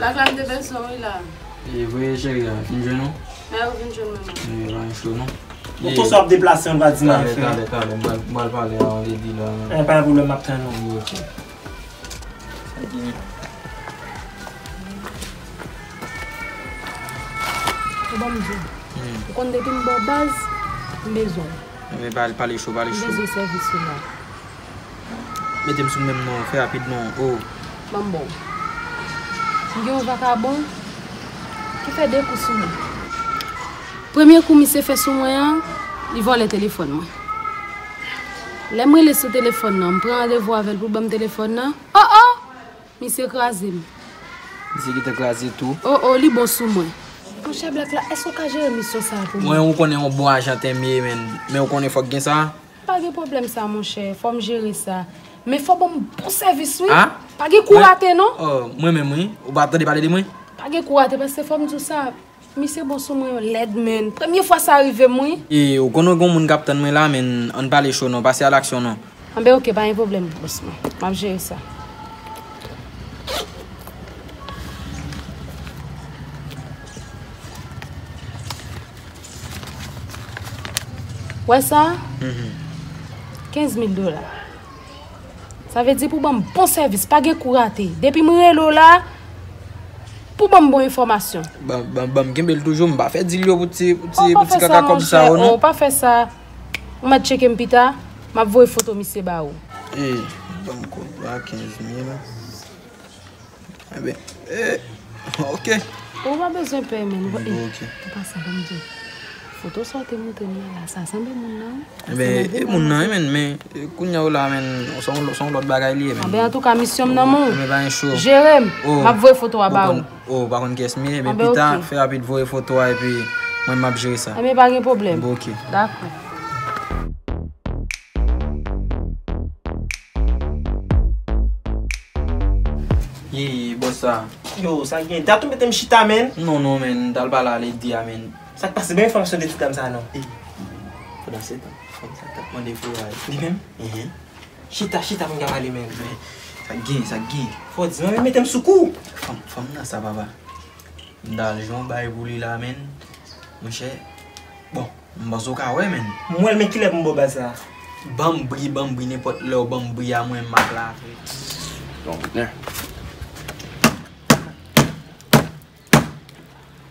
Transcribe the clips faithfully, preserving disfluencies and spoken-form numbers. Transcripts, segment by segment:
Ak la m te bezwen w wi la. E vre cheri a, fin jwenn ou? Mè ou vin jwenn mwen. E pa yon cho non. Bon, kote w ap deplase, ou pa di m anyen frè. Talè, talè, talè, m pral, m pral pale a yon lady la. E pa yon pwoblèm, m ap tann ou. Ok. Ou ban m di. Hmm. Ou konn depi m ba w baz, m bezwen w. Ebyen, pale, pale cho, pale cho. M bezwen sèvis ou la. Mete m sou menm non, fè rapid non. Oh. Ban m ba w. M gen yon vakabon ki fè de kou sou mwen. Premye kou misye fè sou mwen an, li vòlè telefòn mwen. Lè m rele sou telefòn nan, m pran randevou avè l pou l ban m telefòn nan. Oh, oh! Misye kraze m. Misye gentan kraze tou. Oh, oh, li bon sou mwen. Monchè Black la, èske w ka jere misyon sa a pou mwen? Mwen, ou konnen yon bon ajan tè m ye, men, men ou konnen fòk gen sa. Pa gen pwoblèm sa, monchè. Fò m jere sa. Men fò ban m bon sèvis, wi. Ah? Pa gen kou rate, non. Oh, mwen menm, wi. Ou pa tande pale de mwen? Pa gen kou rate, paske fò m di w sa. Misye bon sou mwen lèd, men. Premye fwa sa rive m, wi. E, ou konnen gen yon moun k ap tann mwen la, men ann pale cho non. Pase a laksyon non. Anben, oke, pa gen pwoblèm, bòs mwen. M ap jere sa. Wè sa? Mhm. Kenz mil dola. Sa vle di pou ban m bon sèvis, pa gen kou rate. Depi m rele w la, pou ban m bon enfòmasyon. Ban, ban, ban m kenbe l toujou, m pa fè dil yo pou ti, pou ti, pou ti kaka kòb sa yo, non. Oh, pa fè sa. Ou mèt tcheke m pita, m ap voye foto misye ba ou. E, ban m kòb la, kenz mil. Enben, e, ok. Ou pa bezwen pè, men. Bon, ok. Ou pa sa, ban m di w. Foto sa w te montre m nan la, sa sanble moun nan, wi. Enben, e moun nan, wi, men, men, e, kounye a w la, men, se yon, se yon lòt bagay li ye, men. Anben, antouka, misyon m nan men w. Enben, pa gen cho. Jere m, m ap voye foto a ba ou. Oh, ou pa konn kiyès m ye, men pita, fè rapid, voye foto a, epi mwen, m ap jere sa. Enben, pa gen pwoblèm. Bon, ok. Dakò. Ye, ye, bòs sa. Yo, sa gen? Dat ou mete m chita, men. Non, non, men, m t al pale a lady a, men. Sa k pase? Ban m enfòmasyon de ti dam sa, non. E, pandan se tan, fanm sa t ap mande pou al. Li menm? Mhm. Chita, chita pou n ka pale, men. Men, sa k gen, sa k gen? Fò di, men, mete m sou kou. Fanm, fanm nan sa, papa. M t al jwenn yon bagay pou li la, men. Monchè, bon, m panse w ka wè, men. M wè l, men kilè pou m ba w baz sa? Ban m bri, ban m bri, nenpòt lè w ban m bri a, mwen, m ap lave. Bon, men.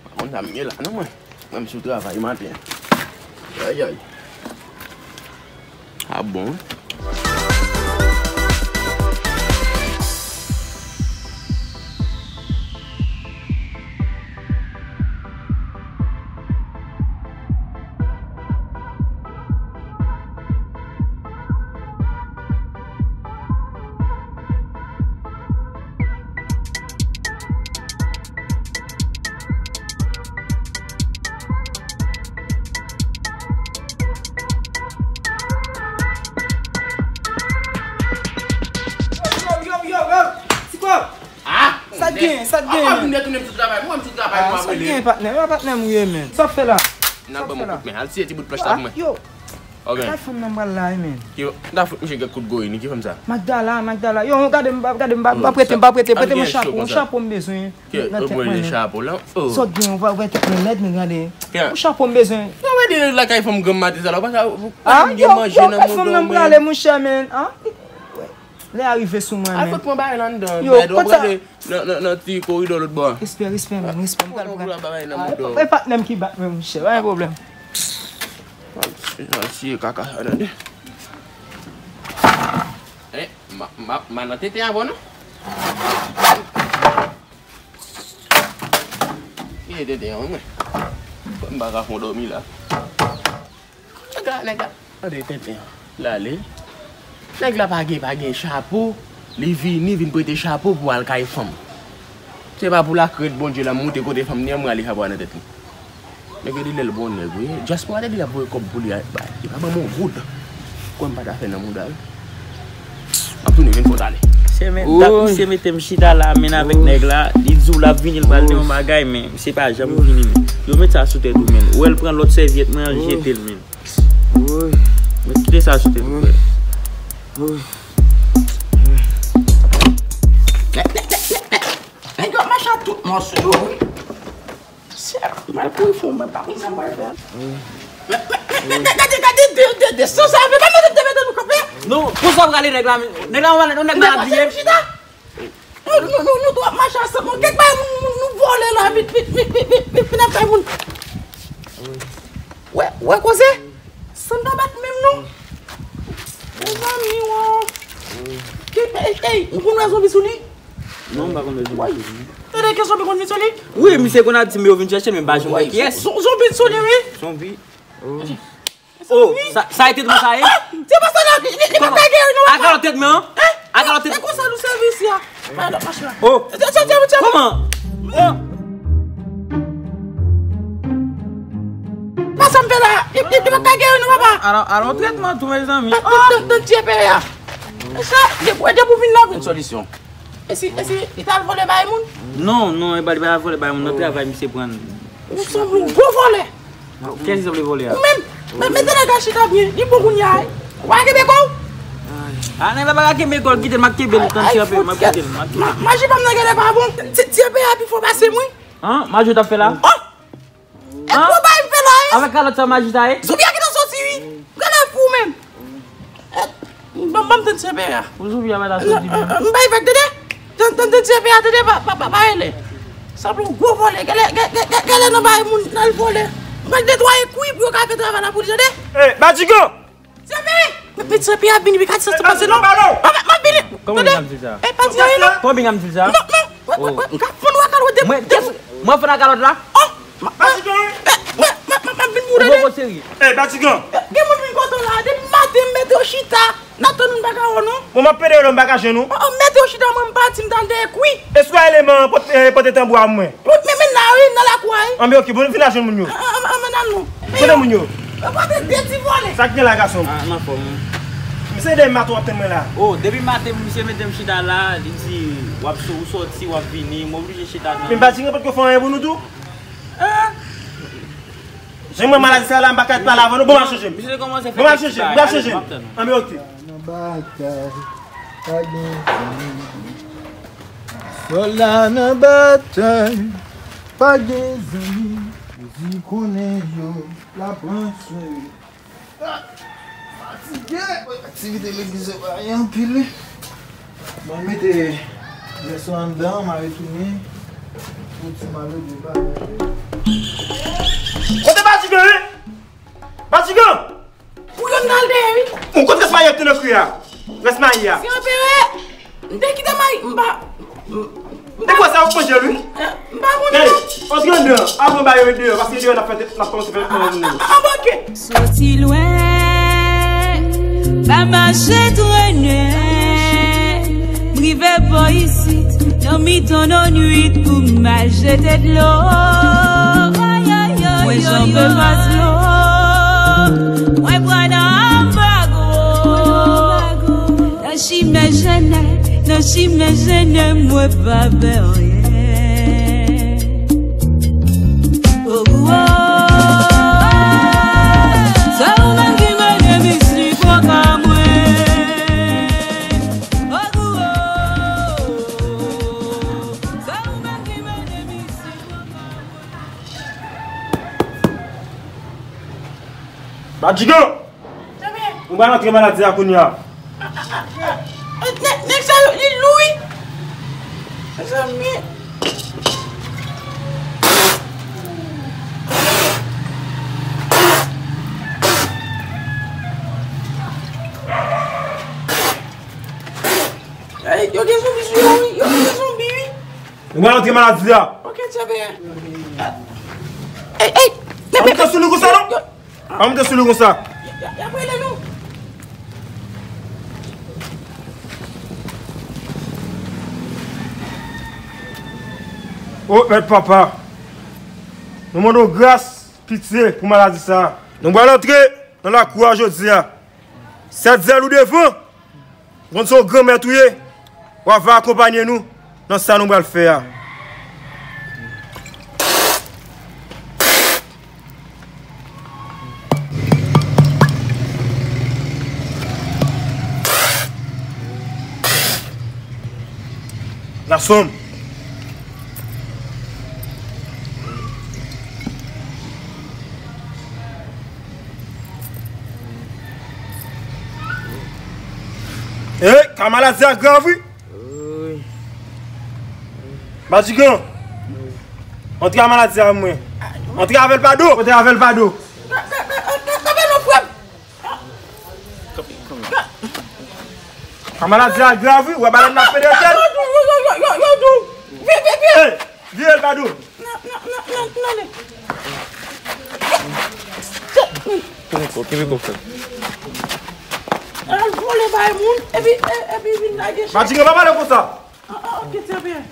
Pa konn sa m ye la, non, mwen. Mwen, m sou travay maten. Ayayay. Ah bon? Yo, yo, yo, yo, yo. Ti kòb. Ah, sa k gen, sa k gen, men? Mwen tounen sou travay, mwen sou travay, mwen sa k gen, patnè? Yo, patnè m ou ye, men. Sa w ap fè la? N al ban m yon kout men. Al siye ti bout planch la pou mwen. Yo. Ok. Kay fanm nan pral la wi, men. Ki, m ta fout misye kèk kout goyin, ki fanm sa? Magdala, Magdala. Yo, gade m, gade m, pa, pa prete, pa prete, prete m yon chapo, yon chapo m bezwen. Nan tèt mwen, men. Chapo la. Sa w gen, ou pa wè tèt mwen lèd, men gade. Yon chapo m bezwen. Yon wè de lakay fanm granm maten sa la, ou pa ka, ou pa gen manje nan mouda w, men. Kay fanm nan prale, monchè, men. Lè a rive sou mwen, men. Al fout pran bagay la anndan, yo, men, ou prale nan, nan, nan ti koridò lòt bò a. Respè, respè, men, respè, m pral pran. E patnè m ki bat mwen, monchè, pa gen pwoblèm. Al siye kaka sa, tande. Eh, m a, m a, m a nan tenten avè w, non? Kiye tenten an, wi, mwen. M pa ka fon dòmi la. Nèg la, nèg la. Tande tenten an. L ale. Nèg la pa gen, pa gen chapo. Li vini, vin prete chapo pou al kay fanm. Se pa pou lakrent Bondye la, m moute kote fanm ni an, m rale chapo a nan tèt li. Nèg yo di lè l bon nèg, wi. Dyaspora te di l ap voye kòb pou li a, li pa ban m yon goud. Kwè m pa ta fè nan mouda, wi. M ap tounen vin fò tale. Se men dat misye mete m chita la, men avèk nèg la, li di w l ap vini, l pral di yon bagay, men misye pa janm vini, men. Yo met sa sou tèt ou, men. Ou wè l pran lòt sèvyèt mwen, al jete l, men. Men kite sa sou tèt ou, frè. Nèg yo ap mache ak tout Mwen sou yo, wi. Chèf, mwen kouri fou, mwen pa konn sa mwen fè. Men, men, men, men, gade, gade, de, de, de, san sa, men, men, men, men, men, nou kanpe. Non, konsa prale nèg la, nèg la, nèg la, nèg la, chita. Nou, nou, nou, nou dwe mache ansanm. Kèk bagay, nou, nou, nou vole la, vit, vit, vit, vit, vit, vit, vin ap bay moun. Wè, wè koze. San pa bat menm non. Mezanmi, wè. Ki, ey, ey, ou konn wè zonbi sou li? Non, m pa konn wè zonbi sou li. Tande ke zonbi konn vin sou li? Wi, misye konn ap di m yo vin chèche l, men m pa janm wè kiyès. Zon-, zonbi sou li, wi. Zonbi? Oh. Oh, sa, sa e tèt mwen sa ye? Ah, se pa sa la, li, li, li pa ka geri non, papa. Akalò tèt mwen an? Hein? Akalò tèt. E konsa nou sèvi isi a. Alò, mache la. Oh. Tchè, tchè, tchè, tchè. Kòman? Oh. Pa sa m fè la. Li, li, li pa ka geri non, papa. Alò, alò, trètman tou, mezanmi. Tan, tan, tan, tan, tchè, pere a. E sa, depi, depi w vin la, vin solisyon. E si, e si, li t al vòlè bay moun? Non, non, e pa, li pa t al vòlè bay moun, nan travay misye pran. Ou sanble yon gwo vòlè. Kiyès ki sanble vòlè a? Ou menm. Men, men tande gad chita byen, li bon kounye a, wi. Wa kenbe kò w. Ah, nèg la pa ka kenbe kò l, kite l, m ap kenbe l, tann ti anpè, m ap kite l, m ap kite l. Ma-, maji pa m nan genlè pa bon. Ti, ti anpè a pi fò pase m, wi. Hein? Maji w t ap fè la? Oh! E gwo bagay m fè la, wi. Avèk kalòt sa maji sa ye? Zonbi a gentan soti, wi. Gade fou menm. Eh, ban, ban m tann ti anpè a. Pou zonbi a pa ta soti, non. M bay vag, tande? Tann, tann, tann ti anpè a, tande? Pa, pa, pa, pa rele. Sanble yon gwo vòlè. Gade, gade, gade, gade nan bay moun nan vòlè. M pral netwaye kwi pou yo ka fè travay la pou li, tande? Eh, Batigan! Ti anpè! Men, men ti anpè a vini, wi, gade sa ki pase non. M ap, m ap vini. Kòman byen ap di sa? Eh, pa di anyen non. Kòman byen ap di sa? Non, non. Wè, wè, wè, m ka fann w a kalòt de. Mwen, kès, mwen fann a kalòt la? Oh! Ma, ma, eh, mwen, mwen, mwen, mwen vin pou ou, tande? Ou poko serye. Eh, Batigan. Eh, gen moun vin kote w la, depi maten m mete w chita, n ap tann ou, m pa ka wè w non. Bon, m ap pede w la, m pa ka jwenn ou. Oh, oh, mete w chita, mwen m pati, m t al dèyè kwi. E swa eleman pote, eh, pote tanbou a mwen. Wi, men, men la, wi, nan lakou a, wi. Anben, ok, bon, vin la jwenn moun yo. An, an, an, men nan nou. Kote moun yo? Yo pote de ti vòlè. Sa k gen la, gason? Ah, m anfòm, wi. Misye de maton ap tann mwen la. Oh, depi maten, misye mete m chita la, li di, w ap so-, ou sòti, w ap vini, m oblije chita nan. Men Batigan potko fè anyen pou nou tou? Ah. Jan mwen maladi sa la, m pa ka pale avè nou. Bon, m al chanje m. Misye kòmanse fè. Bon, m al chanje m. M al chanje m. Anben, ok. Nan batay, pa gen zanmi. Sòlda nan batay, pa gen zanmi. Jezi konnen yo, l ap pran swen yo. Ah, fatige. Aktivite legliz yo pa gen anpil, wi. Bon, mete vès la anndan, m a retounen. Pou ti malere pa. Kote Batigan, wi? Batigan! Pou youn nan dèyè, wi. Ou kote rès mayi a ki te nan kwi a? Rès mayi a. Se anperè. M te kite mayi, m pa, m, m pa. E kwa sa ou manje l, wi? Eh, m pa konnen. Gade, antre anndan, avan ba yo deyò, paske deyò n ap fè, n ap kòmanse fè manje nou. Ah, ah, ah, ah, ok. Soti lwen, pa mache trennen. M rive bò isit, nan mitan nan nwit pou m al jete dlo. Mwen janbe Maslo, mwen pran nan anbago. Nan chimen jennen, nan chimen jennen, mwen pa pè anyen. Oh, oh, oh. Se ou menm ki mennen misye bò ka mwen. Oh, oh, oh. Se ou menm ki mennen misye bò ka mwen. Batigan! Mwen pral antre maladi a kounye a. Nèg, nèg sa yo, li lou, wi. Mezanmi. Ey, yo gen zonbi sou yo, wi. Yo gen zonbi, wi. Mwen pral antre maladi a. Ok, tchè, ben. Ey, ey. Pa monte sou li konsa, non. Pa monte sou li konsa. Y ap rele nou. O, mèt papa. Nou mande w gras, pitye pou maladi sa a. Nou pral antre nan lakou a jodi a. Sèt zèl ou devan. Ou konn se yon granmèt ou ye, w ap va akonpanye nou nan sa nou pral fè a. Gason m, E, ka maladi a grav wi. Wi. Badjigan. Antre a maladi a mwen. Antre avè l Pado. Antre avè l Pado. Ka maladi a grav wi. Wè balèn nan ap penetre l. Yo, yo, yo, yo, yo, yo, yo, yo, yo. Vin, vin, vin. Hey. Vire l Pado. Nan, nan, nan, nan, nan, nan. Kenbe kò, kenbe kò, frè m. Al vole bay moun, epi, e, epi vin lage chèf. Badjigan pa pale konsa. Ah, ah, ok, trè byen.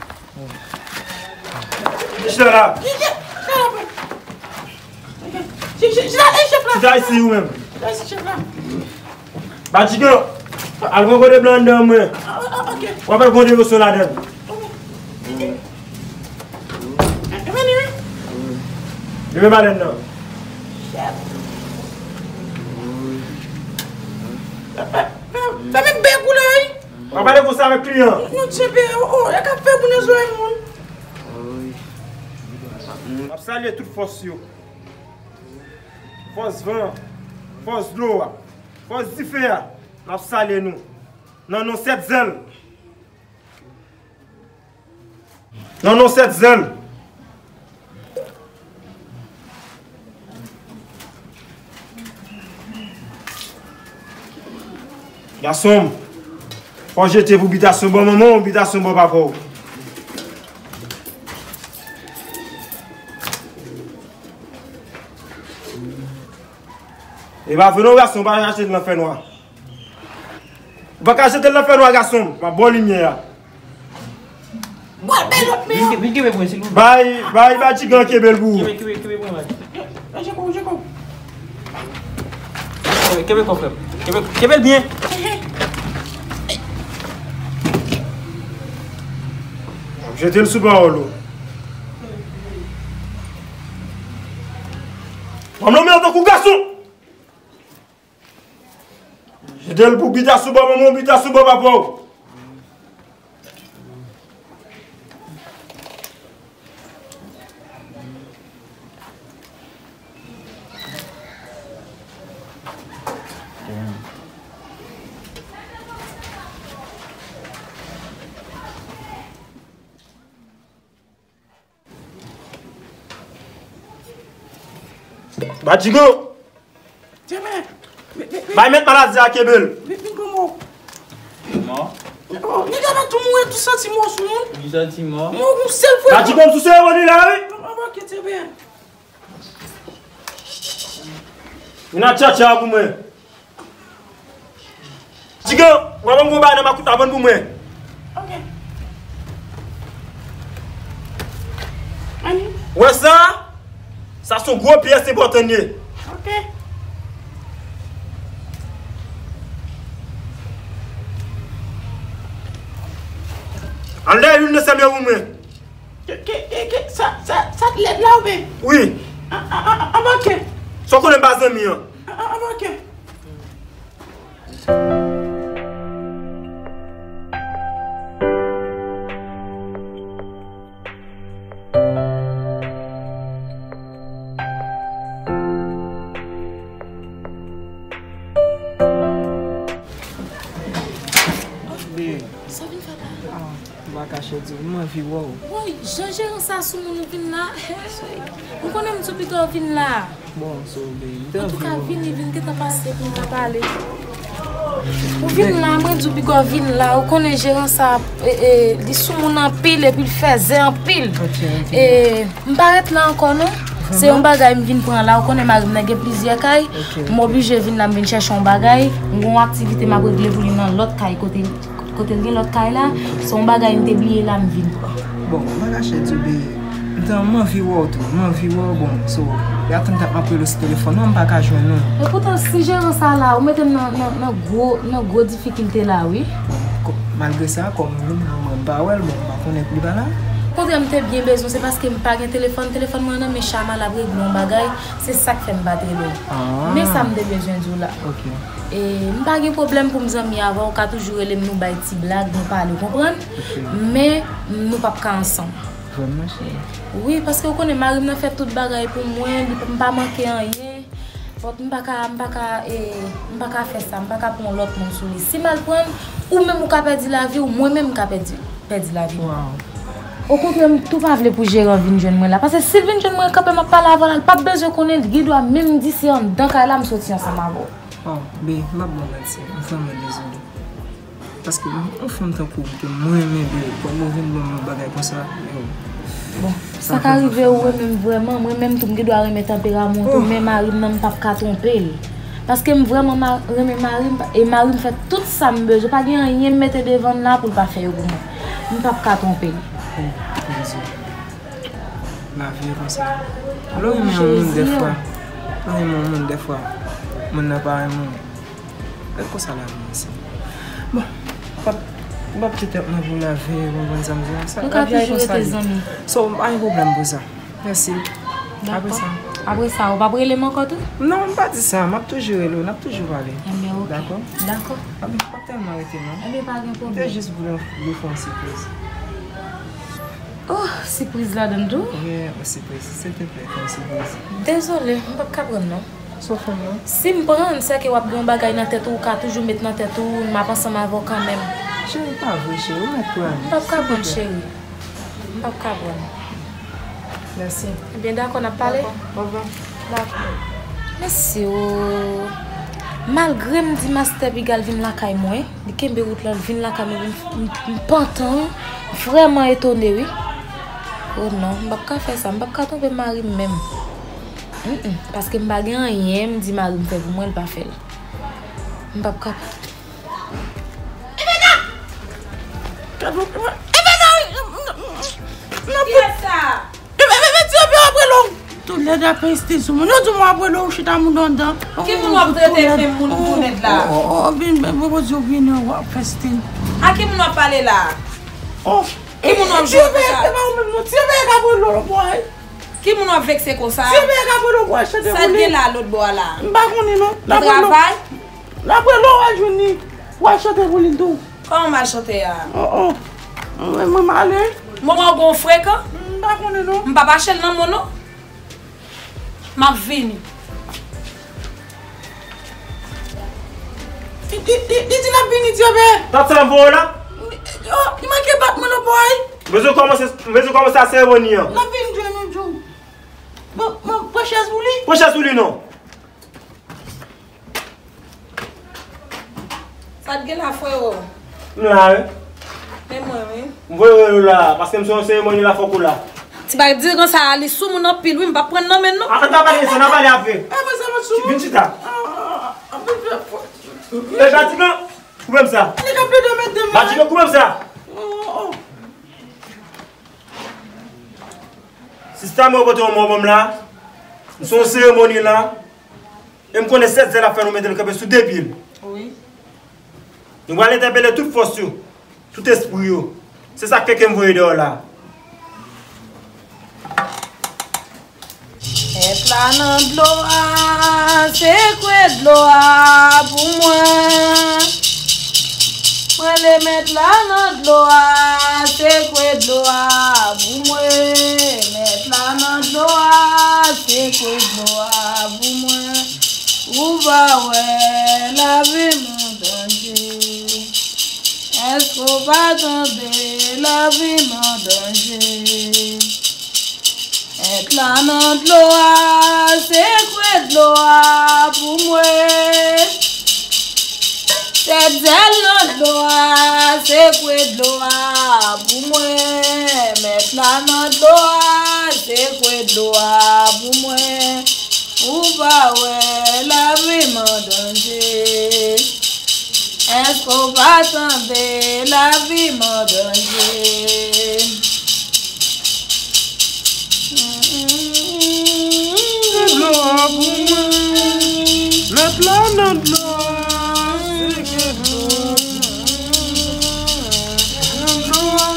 Chita la. Chita, chita la, frè m. Ok. Chi-, chi-, chita, e chèf la. Chita isi ou menm. Chita isi, chèf la. Badjigan, al pran kote blan anndan mwen. Ah, ah, ah, ok. W ap al pran devosyon ladan l. Ok. Vini wi. Li menm ale anndan. Chèf. Fè, fè, fè, fèmen bèk ou la wi. W ap pale konsa avèk kliyan. Nou tjenbe, oh, oh, e ka fè moun nan zòrèy moun. N ap salye tout fòs yo. Fòs van, fòs dlo a, fòs dife a, n ap salye nou. Nan non Sèt Zèl. Nan non Sèt Zèl. Gason m, fò jete pou bitasyon bò manman w, bitasyon bò papa w. E pa vre non gason, pa jete nan fènwa. Ou pa ka jete l nan fènwa, gason m. M ap ba w limyè a. Bwè, bay lòt men an. Vin, vin kenbe pou mwen, silvouplè. Bay, bay, bay Badjigan kenbe l pou ou. Kenbe, kenbe, kenbe pou mwen. Yo, yo, Djeko, Djeko. Kenbe, kenbe kò, frè m. Kenbe, kenbe l byen. M ap jete l sou pawòl ou. W ap nonmen an tankou gason. Jete l pou bita sou bò manman w, bita sou bò papa w. Badjigo! Bay mèt maladi a kenbe l. Vin, vin pran mò. Mò? Oh, nèg la pa tou mouri, tou santi mò sou moun. Li santi mò? Mò, yon sèl fwa. Badjigo, m sou seremoni la, wi. Anbake, trè byen. Vin ak tchatcha pou mwen. Tigan, w ap ban m yon bagay nan makout la, vann pou mwen. Ok. Ann. Wè sa? Sa se yon gwo pyès enpòtan l ye. Ok. Ann lè youn nan sèm yo pou mwen. Ke, ke, ke, ke, sa, sa, sa t lèd la oubyen? Wi. A, a, a, a, anbake. Sa w konnen m pa zanmi an. A, a, anbake. Sa w vin fè la? M pa kache di w, m anvi wè w. Woy, jan jeran sa sou moun ou vin la. Hey, ou konnen m di w piga w vin la. Bon, so, baby, m te anvi wè w. Antouka, vini, vini, gentan pase pou n ka pale. Ou vin la, mwen di w piga w vin la. Ou konnen jeran sa, e, e, li sou moun anpil, epi l fèzè anpil. Ok, ok. E, m pa ret la ankò, non. Se yon bagay m vin pran la. Ou konnen mari m nan gen plizyè kay. Ok, ok. M oblije vin la, m vin chèche yon bagay. M gen yon aktivite m ap regle pou li nan lòt kay kote l. Kote l gen lòt kay la, se yon bagay m te bliye la, m vin pran. Bon, m pa kache di w, baby. M t, m anvi wè w tou, m anvi wè w, bon, so, y a tan m t ap m ap rele w sou telefòn, non, m pa ka jwenn ou. Epoutan, si jeran sa la, ou mete m nan, nan, nan gwo, nan gwo difikilte la, wi. Bon, ko-, malgre sa, kòm ou menm la, mwen, m pa wè l, bon, m pa konnen li pa la. Kontrè, m te byen bezwen, se paske m pa gen telefòn, telefòn mwen nan men Chama, l ap regle yon bagay, se sa k fè m pa t rele w. Ah. Men sa m te bezwen di w la. Ok. E, m pa gen pwoblèm pou m zanmi avè w, ou ka toujou rele m, nou bay ti blag, nou pale, ou konprann? Ok. Men, nou p ap ka ansanm. Vrèman, cheri? Wi, paske ou konnen mari m nan fè tout bagay pou mwen, li, m pa manke anyen. But m pa ka, m pa ka, e, m pa ka fè sa, m pa ka pran yon lòt moun sou li. Si m al pran l, Ou menm ou ka pèdi lavi w, mwen menm m ka pèdi, pèdi lavi m. Okontrè, m tou pa vle pou jeran vin jwenn mwen la. Paske si l vin jwenn mwen kanpe, m ap pale avè l, l p ap bezwen konnen, li gen dwa menm di se anndan kay la m soti ansanm avè w. Oh, be, m ap ba w manti, m vrèman dezole. Paske yon fanm tankou w ke mwen renmen, be, kòm ou vin ban m yon bagay konsa, yo. Bon, sa ka rive ou renmen m vrèman, mwen menm tou m gen dwa renmen tanperaman w tou, men mari m nan m p ap ka twonpe l. Paske m vrèman ma-, renmen mari m, e mari m fè tout sa m bezwen, pa gen anyen m mete devan l la pou l pa fè yo pou mwen. M p ap ka twonpe l. Oh, Bondye. Lavi e konsa. Lè w renmen yon moun dèfwa, lè w renmen yon moun dèfwa, moun nan pa renmen w. E konsa lavi ye, se. Bon, m p ap, m p ap kite ap nan pou lavi, ou konprann sa m di w? Sa, lavi a e konsa li. So, pa gen pwoblèm pou sa. Mèsi. Apre sa. Apre sa, ou p ap rele m ankò tou? Non, m pa di sa. M ap toujou rele w, n ap toujou pale. Ebyen, oke. Dakò? Dakò. Ebyen, m p ap tèlman rete non. Ebyen, pa gen pwoblèm. M te jis vle, vle fè yon sipriz. Oh, sipriz ladan l tou? Wi, yon sipriz. Silteplè, fè yon sipriz. Dezole, m p ap ka pran non. Sa w fè m la? Si m pran, sèke w ap gen yon bagay nan tèt ou, ou ka toujou met nan tèt ou, m ap ansanm avè w kanmenm. Cheri, pa vre, cheri, ou mèt pran li. M p ap ka pran, cheri. M p ap ka pran. Mèsi. Ebyen, dakò, n ap pale. Dakò. Ovwa. Dakò. Mèsi o. Malgre m di Master Pigal vin lakay mwen, li kenbe wout la, l vin lakay mwen, m, m, m pantan, wi. M vrèman etone, wi. Oh non, m p ap ka fè sa, m p ap ka twonpe mari m menm. Mm, mm, paske m pa gen anyen, m di mari m fè pou mwen, l pa fè l. M p ap ka. Evena! Evena! Kiyès sa? Evena, ti yo ap rele w. Tou lèd ap ensti sou moun. Yo di w ap rele w, chita moun anndan. Ki moun w ap trete menm moun tou lèd la? Oh, oh, oh, vin, vin, vin, vin, w ap fè stil. A ki moun w ap pale la? Oh. Ki moun w ap jwe konsa? Ti yo veye k ap rele w, boy. Ki moun w ap vekse konsa? Ti yo veye k ap rele w, boy, chante pou li. Sa t gen la lòt bò a la? M pa konnen non. Travay? L ap rele w, w al jwenn li. W al chante pou li tou. Kòman m al chante a? Oh, oh. Mwen, mwen, m ale. Mwen wè w gon frekan. M pa konnen non. M p ap achte l nan men w non. M ap vini. Li, li, li, li di l ap vini, Dyobe. Tap sa m voye w la? Li, oh, li manke bat mwen non, boy. M bezwen kòmanse, m bezwen kòmanse a seremoni an. L ap vin jwenn ou, Dyo. Bon, bon, pran chèz pou li. Pran chèz pou li non. Sa t gen la, frero? M la, wi. Men mwen, wi. M voye w la, paske m se yon seremoni la, fòk ou la. Ti bagay dirijan sa a, li sou moun anpil, wi, m p ap pran nan men l, non. A, ann pa pale de sa, n a pale apre. Vin chita. E, Batigan, koupe m sa. Batigan, koupe m sa. Sista mwen pote yon mò ban m la. M se yon seremoni la. E m konnen sèt zèl ap fè nou mete nou kanpe sou de pye l. Wi. Nou pral entèpele tout fòs yo, tout espri yo. Se sa k fè ke m voye dèyè w la. Mèt la nan dlo a, sekwe dlo a pou mwen. Mwen le mèt la nan dlo a, sekwe dlo a pou mwen. Mèt la nan dlo a, sekwe dlo a pou mwen. Ou pa wè lavi m an danje. Èske w pa tande lavi m an danje? Mèt la nan dlo a, sekwe dlo a pou mwen. Sèt zèl nan dlo a, sekwe dlo a pou mwen. Mèt la nan dlo a, sekwe dlo a pou mwen. Ou pa wè lavi m an danje? Èske w pa tande lavi m an danje? Nan dlo a pou mwen. Mèt la nan dlo a. Nan dlo a.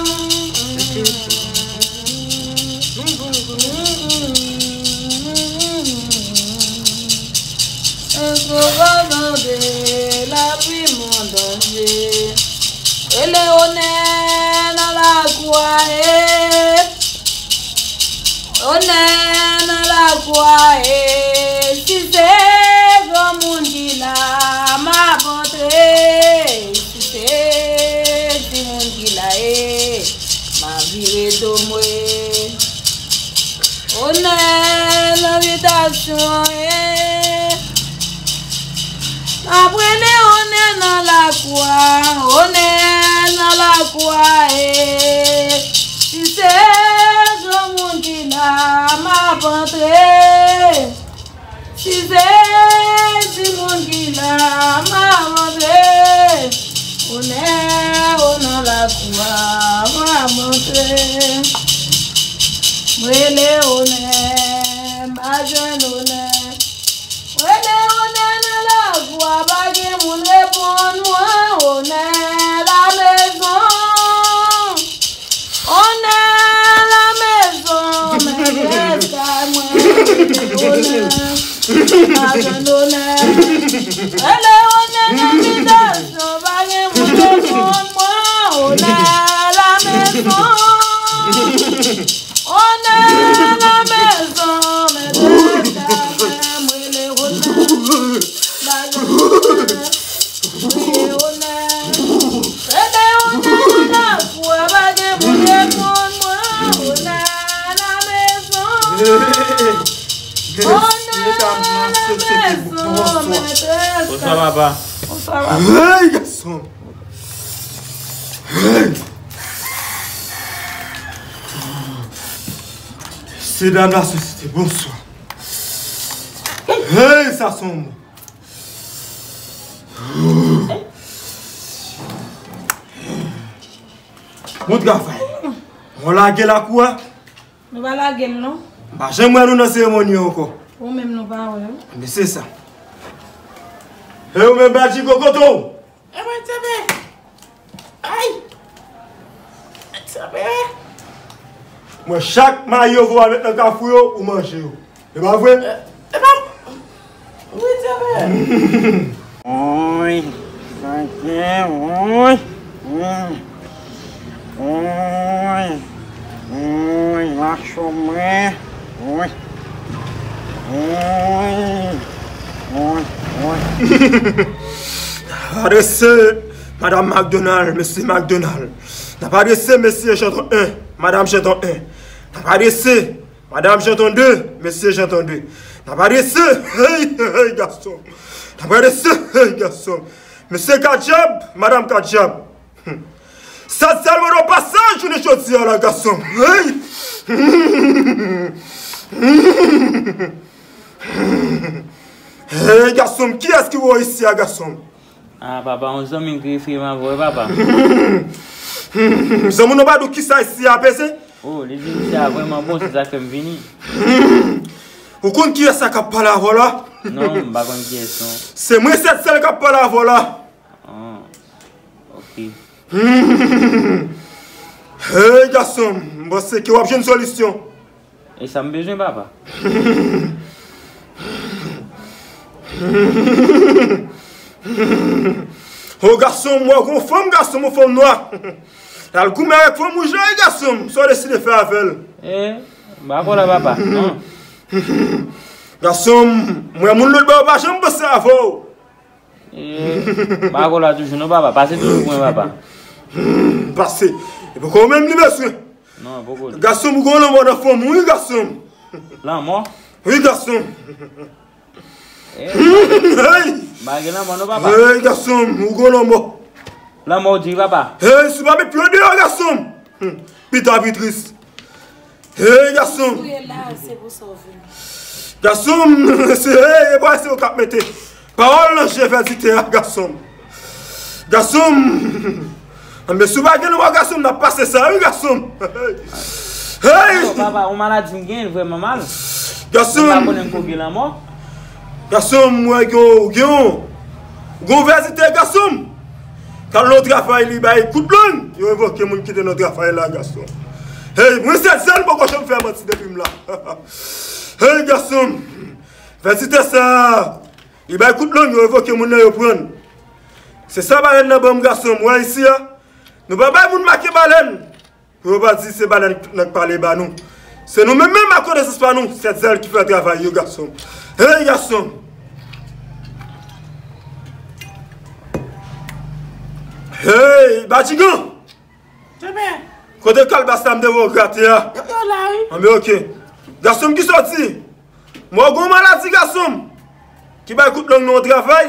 Èske w pa tande lavi m an danje? Rele onè nan lakou a, e. Onè nan lakou a, e. Si se granmoun ki la, m ap antre. Si se Kwaye, si se granmoun ki la, m ap antre. Si se timoun ki la, m ap antre. Onè, o nan lakou a, m ap antre. M rele onè, m pa jwenn onè. Rele onè nan lakou a, pa gen moun reponn mwen. Onè la maison. Onè la maison, mètrès kay mwen. Rele onè, pa jwenn onè. Rele onè nan bitasyon, pa gen moun reponn mwen. Onè la maison. Onè la maison, mètrès kay mwen, rele onè. Bagay onè, rele onè nan lakou a, pa gen moun reponn mwen. Onè la maison. Onè la maison, mètrès kay. Bonswa, papa. Bonswa, papa. Hey, gason. Hey! Mesye dam lasosyete, bonswa. Hey, sa se yon mò. Bon travay. Mwen lage lakou a. Nou pa lage l non. M pa janm wè nou nan seremoni ankò. Ou menm nou pa wè wi. Men se sa. E ou menm Badjigo kote w? E mwen tebe. Ay. Tebe. Mwen chak mayi yo voye al met nan kafou yo, ou manje yo. E pa vre? E pa. Wi, tebe. Woy, sa gen, woy. Woy, woy, lacho mwen. Woy. Woy. Woy, woy. Adrese Madam McDonald, Mesye McDonald. N ap adrese Mesye Janton en, Madam Janton en. N ap adrese Madam Janton de, Mesye Janton de. N ap adrese, hey, hey, gason. N ap adrese, hey, gason. Mesye Kadjab, Madam Kadjab. Hmm. Sa sèl mwen nan pasaj jounen jodi a la, gason. Hey! Hey, gason, kiyès ki voye isi a, gason? Ah, papa, yon zanmi m ki refere m avè w, papa. Zanmi w nan pa di w kisa isi a peze? Oh, li di misye a vrèman bon, se sa k fè m vini. Ou konn kiyès sa k ap pale avè w la? Non, m pa konn kiyès, non. Se mwen Sèt Sèl k ap pale avè w la. Ah, ok. Hey, gason, m panse ke w ap jwenn solisyon. E sa m bezwen, papa? O gason, m wè w gon fanm, gason, yon fanm nwa. L al goumen avèk fanm wouj la, wi, gason, sa w deside fè avè l? E, m pa kwè la, papa, non. Gason, m wè moun lòt bò yo pa janm panse avè w. E, m pa kwè la toujou non, papa. Pase toujou pou mwen, papa. Hmm, pase. E poko ou menm li bezwen. Non, poko li. Gason, ou gon lanmò nan fanm ou, wi, gason. Lanmò? Wi, gason. E, hey! M pa gen lanmò non, papa. Hey, gason, ou gon lanmò. Lanmò ou di, papa? Hey, si w pa met pye w deyò, gason. Hmm, pita pitris. Hey, gason! Ou ye la, se pou sa w vini. Gason, se, hey, e bwa se ou k ap mete pawòl nan je vèditè a, gason. Gason! Anben, si w pa gen lanmò, gason, n ap pase sa, wi, gason. Hey! Non, papa, yon maladi m genyen, l vrèman mal. Gason! M pa konnen m ko gen lanmò. Gason, m wè gen yon, gen yon, gen yon vèditè, gason. K al nan travay li bay kout lang, yo revoke moun ki te nan travay la, gason. Hey, mwen Sèt Sèl, m poko janm fè manti depi m la. Hey, gason, vèditè sa, li bay kout lang, yo revoke moun nan, yo pran l. Se sa balèn nan ban m, gason, m wè isi a. Nou pa bay moun make balèn. Pou yo pa di se balèn nan k pale ba nou. Se nou menm menm ak konesans pa nou, Sèt Zèl ki fè travay yo, gason. Hey, gason! Hey, Batigan! Kote kalbas la m te voye w grate a? Yo la, wi. Anben, oke. Gason m, ki sòti? M wè w gon maladi, gason m, ki bay kout lang nan yon travay.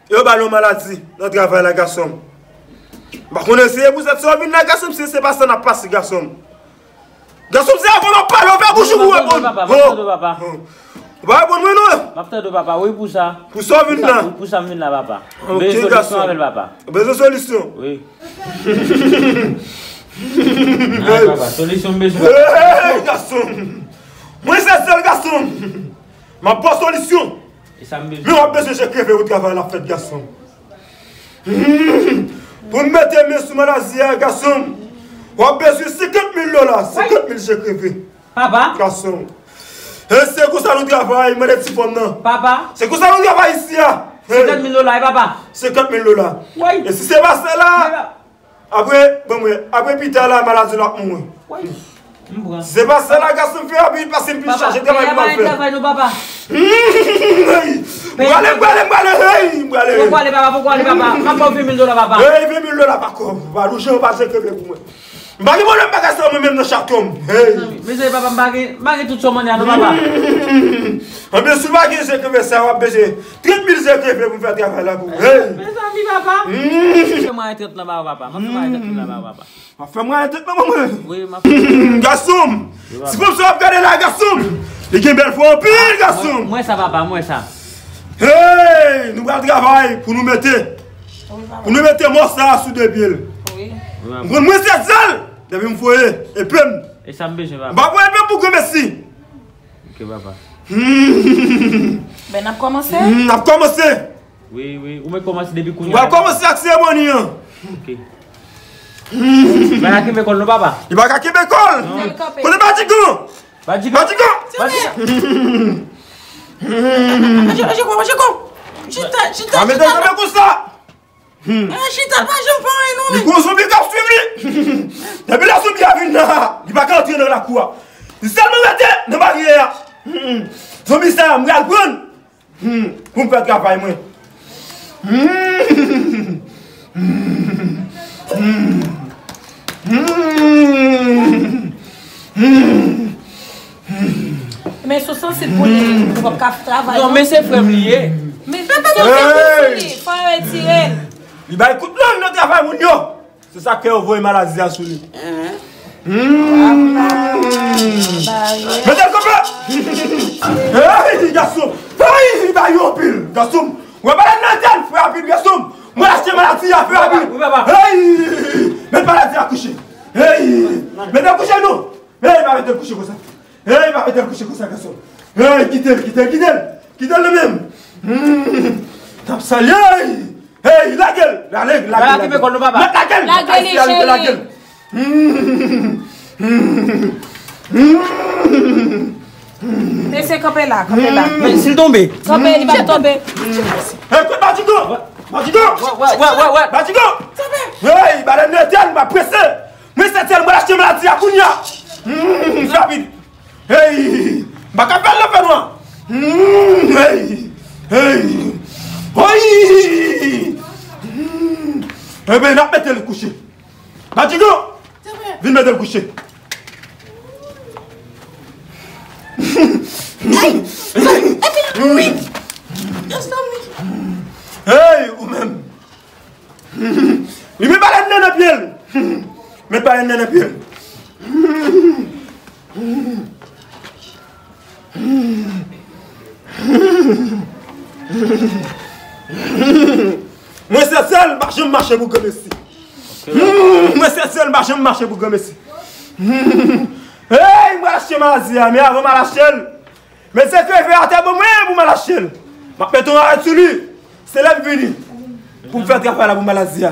Yo ba l yon maladi nan travay la, gason m. M pa konnen se pou sa sa w vin la, gason m, si se pa sa n ap pase, gason m. Gason m, se avan m ap pale, w fè bouch ou pou reponn. Papa, m ap tande w, papa. Ou pa reponn mwen, non. M ap tande w, papa, wi, pou sa. Pou sa w vin la. Pou sa m vin la, papa. M bezwen solisyon avè l, papa. Ou bezwen solisyon? Wi. Ay, papa, solisyon m bezwen. Hey, gason m. Mwen se sèl gason m. M ap ba w solisyon. E sa m bezwen. Men w ap bezwen je kreve pou travay la fèt, gason m. Hmm. Pou m mete men sou maladi a, gason m, w ap bezwen senkant mil dola, senkant mil je kreve. Papa. Gason m. E se konsa nou travay, mande ti fanm nan. Papa. Se konsa nou travay isi a. Hey. Senkant mil dola, e papa. Senkant mil dola. Woy. E si se pa sa la, apre, bon, mwen, apre pita la, maladi la ap mouri. Woy. M pran. Se pa sa la, gason m, fè rapid, paske m vin chaje travay pou m al fè. Papa, travay nou, papa. Hmm, hey. M prale, m prale, m prale, hey, m prale. Poko ale, papa, poko ale, papa. M ap ba w ven mil dola, papa. Hey, ven mil dola pa kòb. Pa nou jan pa je kreve pou mwen. M pa gen pwoblèm bagay sa mwen menm nan chato m. Hey. Mezanmi, papa, m pa gen, m pa gen tout sòm an non, papa. Hmm. Anben, si w pa gen je kreve sa, w ap bezwen trant mil je kreve pou m fè travay la pou ou. Hey. Mezanmi, papa. Hmm. Fè mwen trant lan ba w, papa. M ap fè mwen trant lan ba w, papa. M ap fè mwen tèt nan mwen. Wi, m ap fè. Gason m, ti fanm sa w ap gade la, gason m, li gen bèl fwa anpil, gason m. Mwen sa, papa, mwen sa. Hey, nou pral travay pou nou mete, pou nou mete mò sa a sou de pye l. Wi. M konn mwen se sèl, depi m voye epe m. E sa m bezwen, papa. M pa voye epe m pou granmesi. Ok, papa. Hmm. Ben, n ap kòmanse? Hmm, n ap kòmanse. Wi, wi. Ou mèt kòmanse depi kounye a. W ap kòmanse ak seremoni an. Ok. Hmm. Li pa ka kenbe kò l non, papa. Li pa ka kenbe kò l. Non. Kote Badigan? Badigan. Badigan. Badigan. Manje, manje kò, manje kò. Chita, chita, chita. A, mete l kanpe konsa. Hmm. Ah, chita, pa janm fè anyen non, men. Li gon zonbi k ap swiv li. Depi lè zonbi a vin nan, li pa ka antre nan lakou a. Li sèlman rete nan baryè a. Hmm. Zonbi sa a, m pral pran l. Hmm. Pou m fè travay mwen. Hmm. Hmm. Hmm. Hmm. Men sou sansib pou li, ou p ap ka travay non. Non, men se frè m li ye. Men sou sansib pou li, fò yo retire l. Li bay kout lang nan travay moun yo. Se sa k fè yo voye maladi a sou li. Hmm. Mete l kanpe! Hey, gason! Hey, li bay yo anpil, gason! Ou pa nan tèt, fè rapid, gason! Mwen achte maladi a, fè rapid! Wi, papa. Hey! Met maladi a kouche! Hey! Mete l kouche, non! Hey, pa mete l kouche konsa. Hey, pa mete l kouche konsa, gason. Hey, kite l, kite l, kite l. Kite l li menm. Hmm. T ap salye. Hey, lage l. Lage l, lage l, lage l. Lage l, papa. Met lage l. Lage li, cheri. Lage l. Hmm. Hmm. Mesye, kanpe la, kanpe la. Hmm. Men si l tonbe? Kanpe, li p ap tonbe. Hey, kote Badigan? Badigan! Wè, wè, wè, wè, wè. Badigan! Hey, balèn nan etèn, m ap prese. Mwen se sèl mwen achte maladi a kounye a. Hmm, rapid. Hey, m pa ka fè l nan fènwa. Hmm, hey, hey. Oy! Hmm. Enben, n ap mete l kouche. Badigan, vin mete l kouche. Ay, epi, wi. Gaston, wi. Hey, ou menm. Li met balèn nan nan pye l. Met balèn nan nan pye l. Mwen se sèl, m pa janm mache pou granmesi. Mwen se sèl, m pa janm mache pou granmesi. Hey, mwen achte maladi a, men avan m al achte l, men se kreve atè ban mwen pou m al achte l. M ap mete yon arèt sou li. Se lè m vini pou m fè travay la pou maladi a.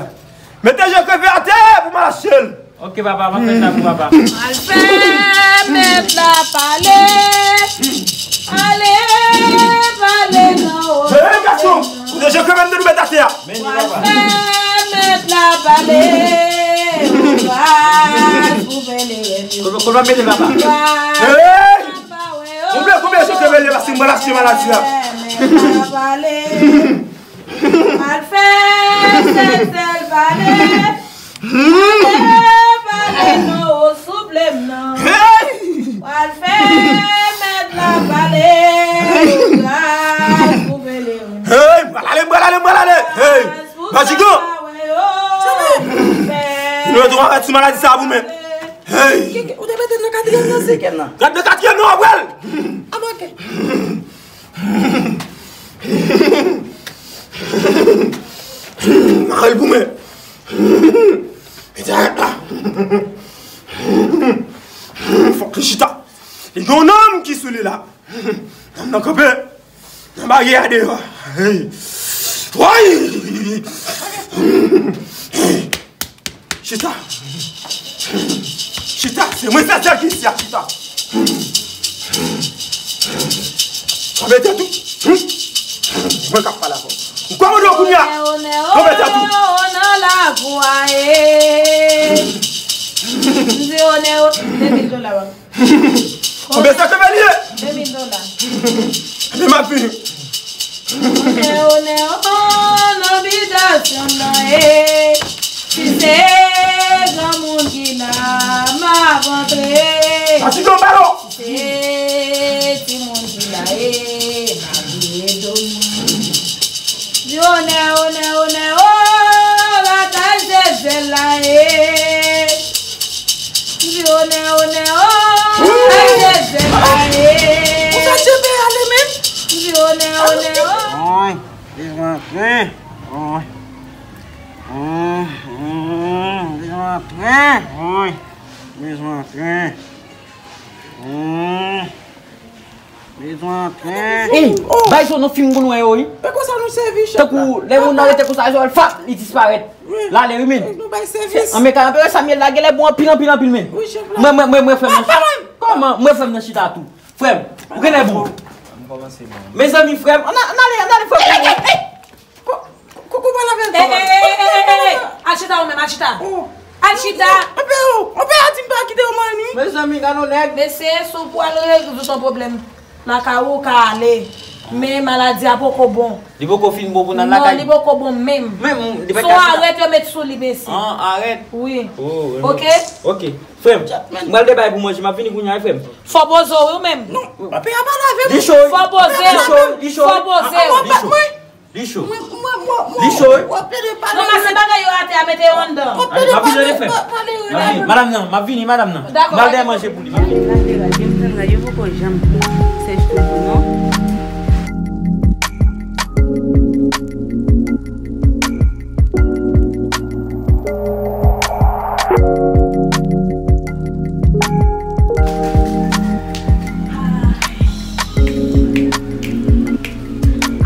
Mete je kreve atè pou m al achte l. Ok, papa, m ap fè sa pou papa. Al fè mèt la pale. Ale pale nan wo. Hey, gason, kote je kreve m te nou mete atè a? Al fè mèt la pale. Ou va twouve le. Kote, kote m ap mete papa? Hey! Konbyen, konbyen je kreve l ye la, si m pral achte maladi a? Al fè sèl sèl pale. Ale pale nan wo souple m nan. Al fè mèt la pale. Ou va twouve le. Hey, m pral ale, m pral ale, m pral ale. Hey, Badigan. Yo tou avèti maladi sa pou mwen. Hey! Ou te mete nan katriyèm nan, senkyèm nan. Gad nan katriyèm nan, w ap wè l. Amòke. Mare l pou mwen. Mete arèt la. Fòk li chita. Li gen yon nanm ki sou li la. Nanm nan kanpe. Nan baryè a deyò. Hey. Woy! Chita. Chita, se mwen sèl ki isi a, chita. Kanpe tèt ou. Mwen k ap pale avè w. M kòmande w kounye a. Kanpe tèt ou. Nan lakou a, e. M di onè, o, de mil dola, wi. Konbyen sa ke men li ye? De mil dola. Epi m ap vini. Onè, onè, o, nan bitasyon nan, e. Si se granmoun ki la, m ap antre. Sa se yon balon. Si se timoun ki la, e, m ap vire do mwen. Di onè, onè, onè, o, batay se sèl la, e. Di onè, onè, o, batay se sèl la, e. Ou fè Dye peye ale menm? Di onè, onè, o. Oy, li rantre. Oy. Hum, hum, li rantre. Oy, li rantre. Hum. Bezwen antre. Ey, bay zo nan fim pou nou wè yo, wi. E konsa nou sèvi chèf la. Tankou lè moun nan rete konsa, yo fap, li disparèt. Wi. L ale, wi, men. Nou bay sèvis. An, men ka anpere Samyèl la, genlè bon anpil, anpil, anpil, men. Wi, chèf la. Mwen, mwen, mwen, mwen frè m nan. Kòman? Mwen frè m nan chita tou. Frè m, ou genlè bon. Mezanmi, frè m. Ann ale, ann ale, frè m. Ko-, ko-, koukou pa lave l. Ey, ey, ey, ey, ey, ey. Al chita ou menm, al chita. Oh. Al chita. Monpè, oh, monpè a di m pa kite yo mwen ni. Mezanmi, gade yon nèg. Mesye, si w pral rezoud yon pwoblèm lakay ou, ou ka ale. Men maladi a poko bon. Li poko fin bon pou n al lakay? Non, li poko bon menm. Men, m, li pa ka chita. Se yon arèt yo met sou li, mesye. An, arèt? Wi. Oh, ok? Ok. Frè m, m pral debay pou manje, m ap vini kounye a, frè m. Fò poze w, wi, ou menm. Non, monpè a pa lave m. Li cho, wi. Fò poze w. Li cho, li cho, wi. Fò poze w. Li cho. Li cho. Mwen, mwen, mwen, mwen, li cho, wi. W ap plede pale. Non, pase bagay yo atè a, mete yo anndan. W ap plede pale, pale, pale. Madanm nan, m ap vini, madanm nan. Dakò. M al dèyè manje pou li, m ap vini. Gade, gade, m pran gade, yo poko janm sèch tou, non.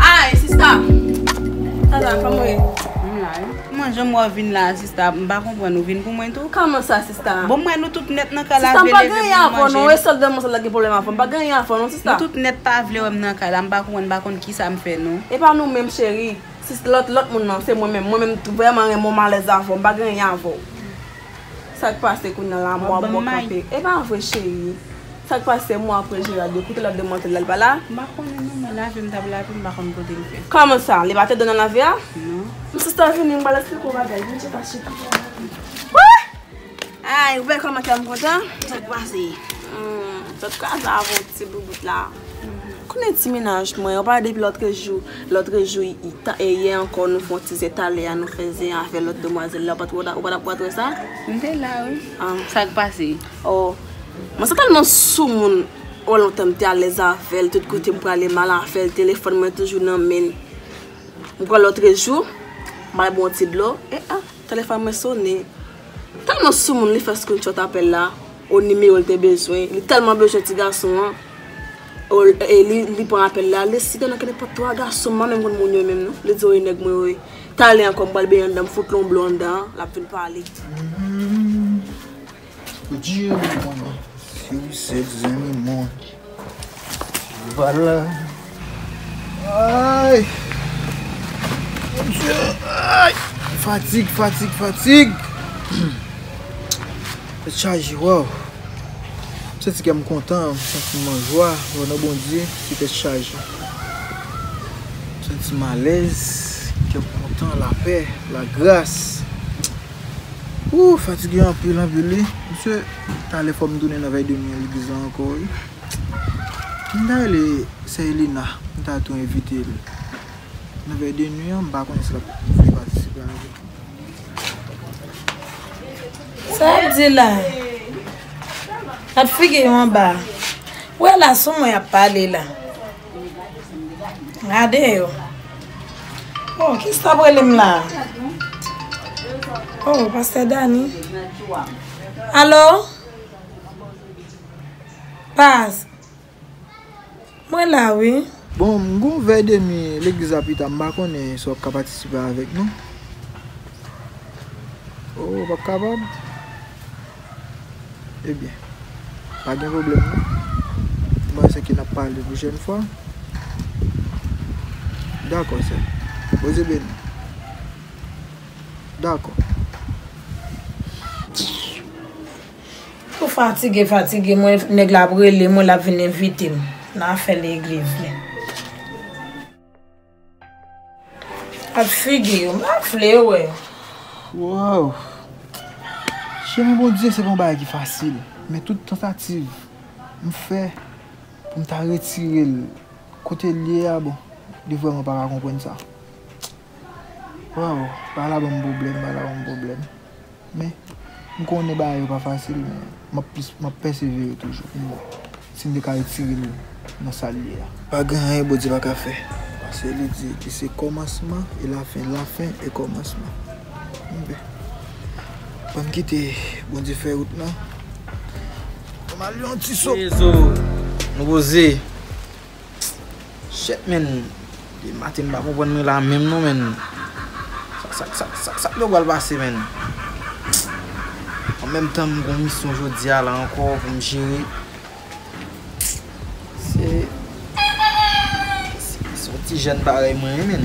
Ay, sista! Sa va, kòman w ye? M la, wi. Kòman jan m wè w vin la, sista? M pa konprann. Ou vin pou mwen tou? Kòman sa, sista? Bon, m wè nou tout nèt nan kay la, vle leve pou nou manje. Sista, m pa gen anyen avè w, non. E sèl de mwen sèl la gen pwoblèm avè w. M pa gen anyen avè w, non, sista. Nou tout nèt pa vle wè m nan kay la. M pa konprann, m pa konn kisa m fè, non. E pa nou menm, cheri. Sis, lòt, lòt moun nan, se mwen menm. Mwen menm, tou vrèman renmen w, m alèz avè w. M pa gen anyen avè w. Sa k pase kounye a la, mwen ap kanpe. E pa vre, cheri. Sa k pase, mwen ap wè Gerard, yo koute lòt demwazèl la, li pa la? M pa konnen non, mwen lave, m t ap lave, m pa konn kote l fè. Kòman sa? Li pa te nan lave a? Non. M sista vini, m pral eksplike w bagay. Vin chita, chita. Wi! Ay, ou wè kòman kè m kontan? Sa k pase? Hmm, sot kraze avè yon ti boubout la. Konnen ti mennaj mwen, ou pa depi lòtrejou, lòtrejou, e yè ankò nou fè yon ti zen talè a, nou fè zen avè lòt demwazèl la, ou pa t, ou pa t, ou pa t wè sa? M te la, wi. Ah. Sa k pase? Oh, mwen sa tèlman soumoun, oh, lontan m te alèz avè l, tout kote m prale m al avè l, telefòn mwen toujou nan men l. M pran lòtrejou, m al bwè yon ti dlo, e ah, telefòn mwen sonnen. Tèlman soumoun li fè screenshot apèl la, o nimewo l te bezwen. Li tèlman bezwen ti gason an. O, e li, li pran apèl la, li site nan nenpòt twa gason, m pa menm konn moun yo menm non. Li di, o, e nèg mwen yo ye. Talè ankò, m pral benyen anndan, m fout l yon blo anndan an, l ap vin pale. Dieu, mon ami, si vous êtes un monde. Voilà. Ay. Mon Dieu. Ay. Fatig, fatig, fatig. Tèt chaje, waw. M santi kè m kontan, m santi m an jwa, lò nan Bondye, se tèt chaje. M santi m alèz, kè m kontan, lapè, lagras. Ooh, fatige anpil, anpil, wi. Mesye, talè fò m tounen nan vèy de nwi an legliz la ankò, wi. M ta rele sè Elena, m ta tou envite l nan vèy de nwi an, m pa konnen si l ap vle patisipe avè m. Sa ap di la? Gad figi yo anba. Wè la, sou mwen y ap pale la. Gade yo. Oh, kisa ap rele m la? Oh, pastè Dani. Alo? Pas. Mwen la, wi. Bon, m gon vèy de nwi legliz la pita, m pa konnen si w ap ka patisipe avèk nou. Oh, w ap kapab? Ebyen, pa gen pwoblèm, non. Mwen se ki n ap pale pwochèn fwa. Dakò, sè. Bondye beni. Dakò. Tou fatige, fatige, mwen, nèg la ap rele mwen, l ap vin envite m nan afè legliz li. Ap figi yo, m pa vle wè. Wow! Chemen Bondye se pa yon bagay ki fasil, men tout tantativ m fè pou m ta retire l kote l ye a, bon, li vrèman pa ka konprann sa. Wow, pa la ban m pwoblèm, pa la ban m pwoblèm. Men, m konnen bagay yo pa fasil, men m ap plis, m ap pèsevere toujou pou m wè si m te ka retire l nan sa l ye a. Pa gen anyen Bondye pa ka fè, paske li di li se kòmansman e lafen, lafen e kòmansman. Enben, ban m kite Bondye fè wout lan. Ban m al yon ti so. Rezo, nou poze. Shit, man. Depi maten m pa konprann mwen la menm non, man. Sa, sa, sa, sa, sa k pral pase, man. An menm tan, m gon misyon jodi a la ankò pou m jere. Se, se, se yon ti jèn parèy mwen, wi, man.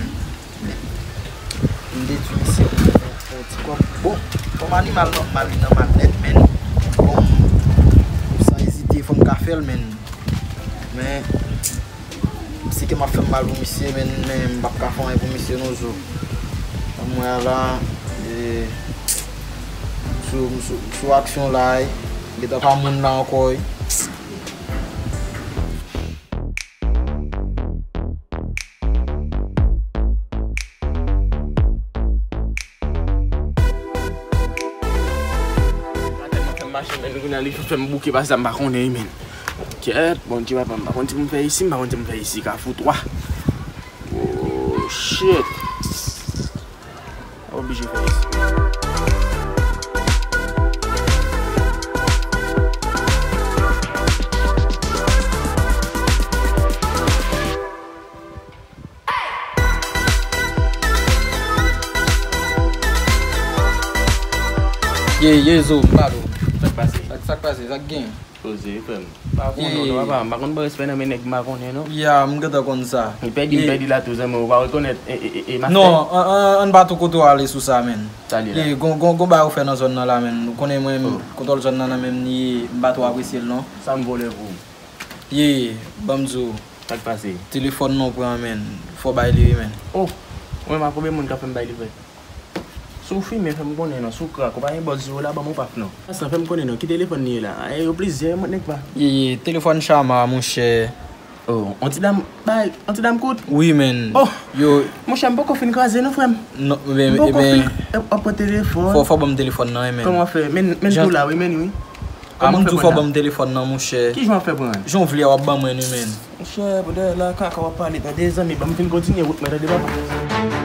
M detwi misye pou, pou, pou yon ti kòb. Bon, kòm animal nòmal, li nan mal nèt, man. Bon, san ezite, fò m ka fè l, man. Men, misye ke m ap fè m mal pou misye, men, men m p ap ka fè anyen pou misye non, zo. Sa m wè a la, e, m sou, m sou, m sou aksyon la, e, gentan pa moun la ankò, e. Sa tèlman fè m mache, men kounye a li fè m bouke pase sa m pa konnen, men. Kèt, Bondye papa, m pa konn ti pou m fè isi, m pa konn ti pou m fè isi, Kafou twa. Oh, shit. Oblije fè isi. Ye, ye, zo, m pale w. Sa k pase? Sa, sa k pase? Sa k gen? Poze, frè m. Pa konnen non, papa, m pa konn pran respè nan men nèg m pa konnen non. Ya, m gentan konn sa. M pèdi, m pèdi la tou, zanmi, ou pa rekonèt, e, e, e, e, mastè? Non, an, an, ann pa tou kote w ale sou sa, menn. Sa li la? Ye, gon, gon, gon bagay ou fè nan zòn nan la, menn. Ou konnen mwen, kontwòl zòn nan nan men m li ye, m pa twò apresye l non. Sa m vòlè pou ou? Ye, ban m di w. Sa k pase? Telefòn nan w pran, menn. Fò w bay li wi, menn. Oh, mwen, m a konbyen moun k ap fè m bay li, frè? Si w fimen, fè m konnen non. Si w krak, ou pa gen bòs di w la, ban m ou paf non. Pas lan, fè m konnen non. Ki telefòn li ye la? E, yo plizyè, mwen nèg pa. Ye, ye, telefòn Chama, monchè. Oh, on ti dam, bay, on ti dam kout? Wi, menn. Oh! Yo. Monchè, m poko fin kraze non, frè m. Non, men, men, m poko fin, e, ap pran telefòn. Fò, fò ban m telefòn nan, wi, menn. Kòman fè? Men, men tou la, wi, men, wi. A, m di w fò ban m telefòn nan, monchè. Kijan w ap fè pran l? Jan w vle a, w ap ban mwen li, menn. Monchè, pandan la, kaka w ap pale, tande, zanmi, ban m fin kontinye wout mwen, tande, papa.